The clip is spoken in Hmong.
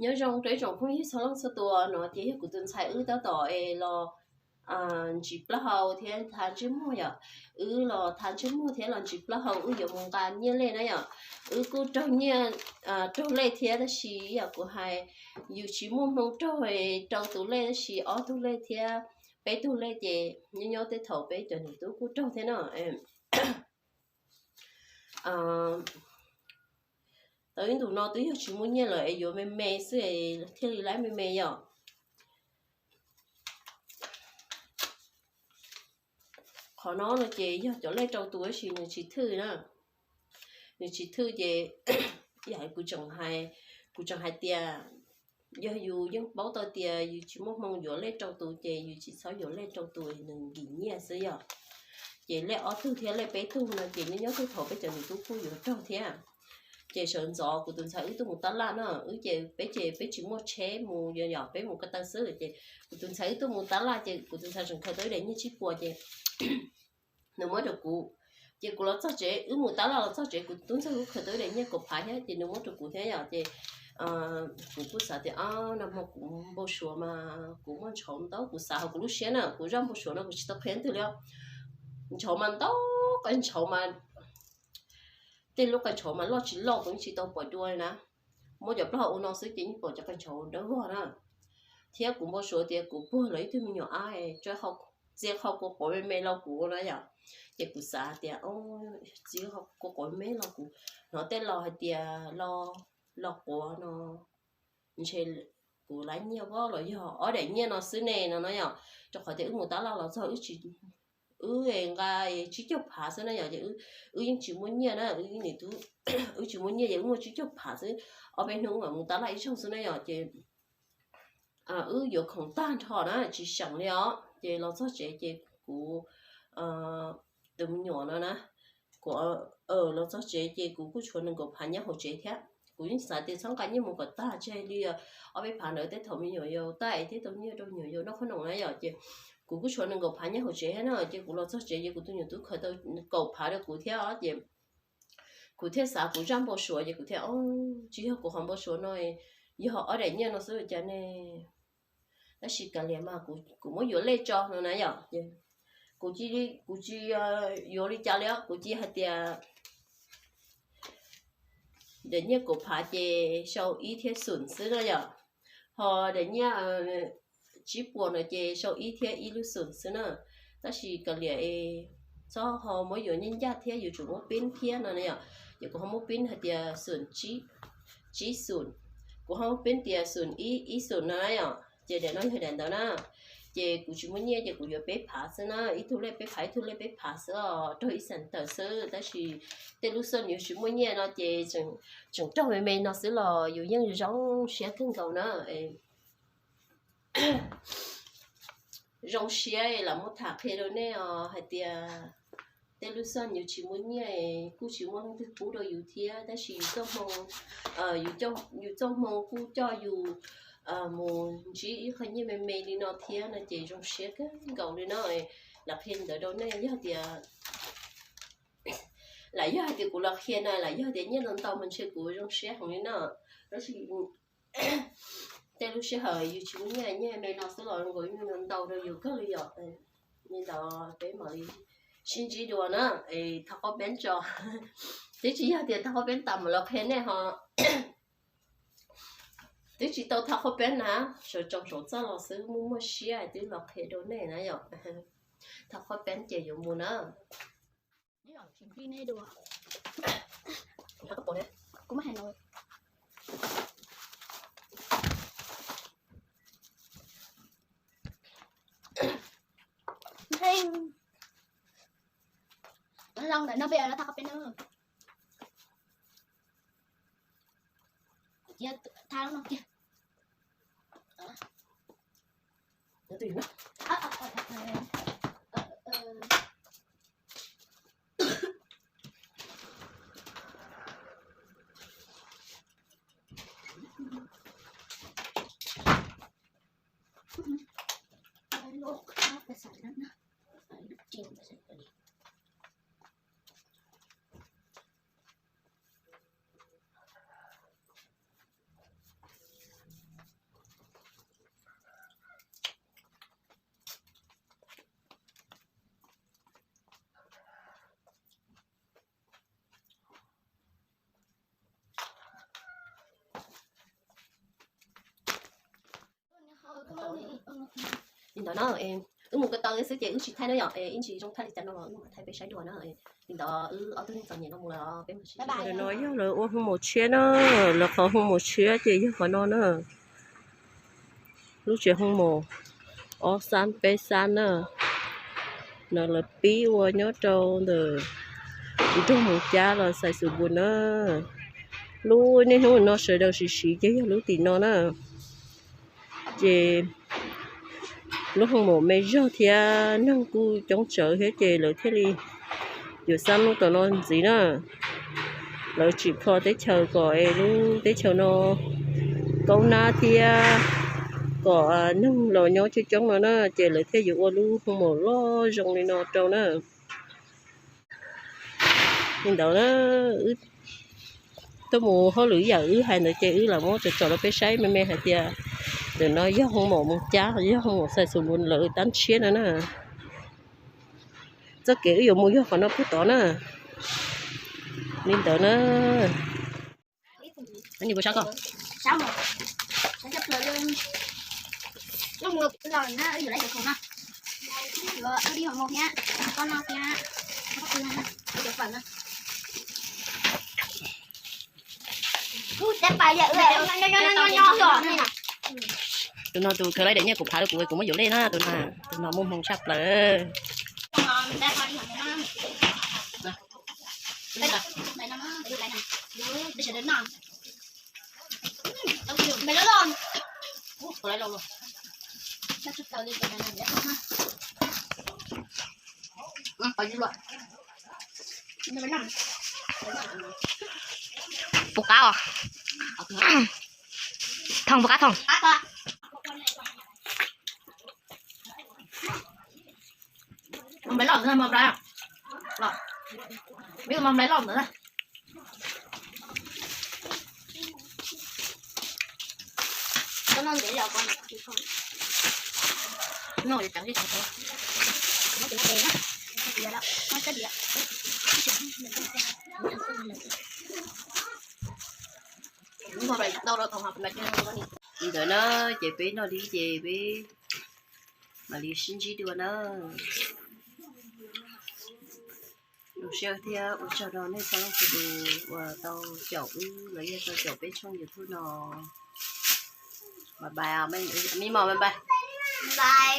Nyob zoo rau ib tsoom phooj ywg txhua leej txhua tus. No ces yog kuv tus ntxhais wb tab tom es los ntsis plaub hau thiab thav ntsej muag yom. Wb los thav ntsej muag thiab los ntsis plaub hau, wb yuav mus nqa nyiaj lej na yom. Wb kuj raug nyiaj, raug lej thiab tab sis yam kuv hais, yus tsis muaj hmoo raug rau tus lej tab sis ob tug lej thiab peb tug lej ces nyob nyob tej thaum peb cov niam tub kuj raug thiab no. Tau ib ntus no twb yog tsis muaj nyiaj lawm es yuav me me xwb thiaj li laib me me yom. Qhov no no ces yog cov lej rau tus tab sis nws tsis thwj na. Nws tsis thwj ces yam kuv tseem hais, kuv tseem hais tias yog yus yeej paub tau tias yus tsis muaj hmoo yuav lej rau tus ces yus tsis txhob yuav lej rau tus, nws nkim nyiaj xwb yom. Ces lej ob tug thiab lej peb tug no ces nyob nyob tej thaum peb cov niam tub kuj yuav raug thiab. Ces sawv ntxov kuv tus ntxhais wb tuaj mus tab laj no, wb ces peb ces peb tsis muaj tsheb mus yom, peb mus ko taw xwb ces kuv tus ntxhais wb tuaj mus tab laj ces kuv tus ntxhais tseem khaws tau ib daim nyiaj tsib puas ces nws muab rau kuv. Ces kuv los txog tsev, wb mus tab laj los txog tsev kuv tub ntxawg kuj khaws tau ib daim nyiaj kaum phav thiab ces nws muab rau kuv thiab yom. Ces kuv kuj xav tias o, nag hmo kuv npau suav mas kuv muaj ntshauv ntau, kuv xav hauv kuv lub siab na, kuv zaj npau suav no kuv tsis tau qhia leej twg li. Ntshauv mas ntau, qe ntshauv mas, tej lub qe ntshauv mas loj tsis loj kuv yeej tsis tau pom dua li na. Muab cov plaub hau ua no xwb ces yeej pom cov qe ntshauv dawb vog na. Thiab kuv npau suav tias kuv puag los ib tug me nyuam ab txia qhov kua quav me me los kuv na yom. Ces kuv xav tias txia qhov kua quav me me los kuv, hnov tej laus hais tias los quav no ntshe kuv laib nyiaj voj los yog ob daim nyiaj no xwb ne no no yom. Rau qhov tias wb mus tab laj los txog wb nqa tsib caug phav xwb na yom, ces wb yeej tsis muaj nyiaj na, wb tsis muaj nyiaj ces wb muaj tsib caug phav xwb. Ob peb hnub mam mus tab laj ib zaug xwb na yom, ces wb yuav khoom tag nrho na tsis seem li os. Ces los txog tsev ces kuv tus me nyuam no na, kuv los txog tsev ces kuv kuj tshuav nees nkaum phav nyob hauv tsev thiab. Kuv yeej xav tias txhob nqa nyiaj mus kom tag tseg li, ob peb phav ntawd tej thaum me nyuam yaus tag es thiaj tau nyiaj rau me nyuam yaus noj khoom noj na yom. Ces kuv kuj tshuav nees nkaum phav nyob hauv tsev thiab no, ces kuv los txog tsev ces kuv tus me nyuam twb khaws tau kaum phav rau kuv thiab os. Ces kuv thiaj xav kuv zaj npau suav ces kuv thiaj, tsis yog kuv qhov npau suav no, yog ob daim nyiaj no xwb cas ne. Tab sis kav liam mas kuv muab yuav lej tso no na yom. Kuv tsis yuav li cas li, kuv cia hais tias daim nyiaj kaum phav ces sau ib thiab xum xwb na yom, ho daim nyiaj tsib puas no ces sau ib thiab ib lub xum xwb na. Tab sis kav liam, txhob ho muab yuav nyiaj ncaj thiab yuav tsum muab pib thiab no na yom. Ces kuv ho muab pib hais tias xum, tsib xum, kuv ho muab pib tias xum ib, ib xum no na yom. Ces daim no yog daim ntawd na. Ces kuv tsis muaj nyiaj ces kuv yuav peb phav xwb na, ib tug lej peb phav, ib tug lej peb phav xwb os, raug ib xeem tawm xwb. Tab sis tej lub xoj yuav tsis muaj nyiaj no ces tseem raug me me no xwb los yus yeej zoo siab kawg nkaus na. Zoo siab lam muab tham qhia rau nej os hais tias tej lub xoj yuav tsis muaj nyiaj, kuj tsis muaj leej twg pub rau yus thiab, tab sis yus txoj hmoo, yus txoj hmoo kuj coj yus mus ntsib ib qho nyiaj me me li no thiab no ces zoo siab kawg nkaus li no. Lam qhia ntawd rau nej yog tias, lam yog hais tias kuv los qhia na, lam yog tias nyiaj ntau ntau mas ntshe kuv zoo siab heev li no. Tab sis tej lub sij hawm yus tsis muaj nyiaj, nyiaj me no xwb los nkaus nyiaj ntau rau yus kawg li yom. Li ntawd peb mam li sib ntsib dua na, thov qhuab peeb tso. Twb tsis yog tias thov qhuab peeb tas mam los qhia nej ho, twb tsis tau thov qhuab peeb na, sawv tsees saum txaj los xwb, muaj muaj siab twb los qhia rau nej na yom. Thov qhuab peeb ces yuav mus na. Loo ntawm no peb los thov qhuab peeb na. Thab no kiag. Li ntawd na, wb mus ko taw xwb ces wb tsis thaij na yom, ib ntsis zoo thaij li cas no los wb mam thaij peb saib dua na. Li ntawd wb ob tug neeg txom nyem no mus lawm, peb mus. No yog lawv ua hoo maum tshiab na, lawv qhov hoo maum tshiab ces yog qhov no na. Lub tsev hoo maum ob xab peb xab na, no lawv pib ua nyob rau ntawm nroog Moos Cab los Xais Xus Npus na. Lub niaj hnub no sawv daws siv siv ces yog lub tim no na. Ces lub hoo maum me zog thiab neeg kuj coob tsawv thiab ces lawv thiaj li yuav xab lub tom no ntxiv na. Lawv tsim kho teb chaws kom es lub teb chaws no kaub nab thiab kom neeg los nyob coob coob no na, ces lawv thiaj yuav ua lub hoo maum loj zoo li no rau na. Li ntawd na, wb tuaj mus hauj lwm yam wb hais ntawd ces wb lam muab tsom tsom rau peb saib me me hais tias ntawm no yog hoo maum Moos Cab, yog hoo maum Xais Xus Npus lawv tab tshiab no na. Txoj kev wb yuav mus yog qhov no puag tod na. Li ntawd na. Tus no tus khaws laib daim nyiaj kuv phav rau kuv, kuv muab yuav lej na, tus no, tus no muaj hmoo tshaj plaws. Puas qab os? Thoom, puas qab thoom? Mos nplai loj ntawd, mos nplai, mos nplai loj ntawd. Li ntawd na, ces peb noj li ces peb mam li sib ntsib dua na. Zoo siab thiab ua tsaug rau nej txhua leej txhua tus uas tau caum wb los yog tau caum peb tshooj YouTube no. Bye bye, me mos, bye bye.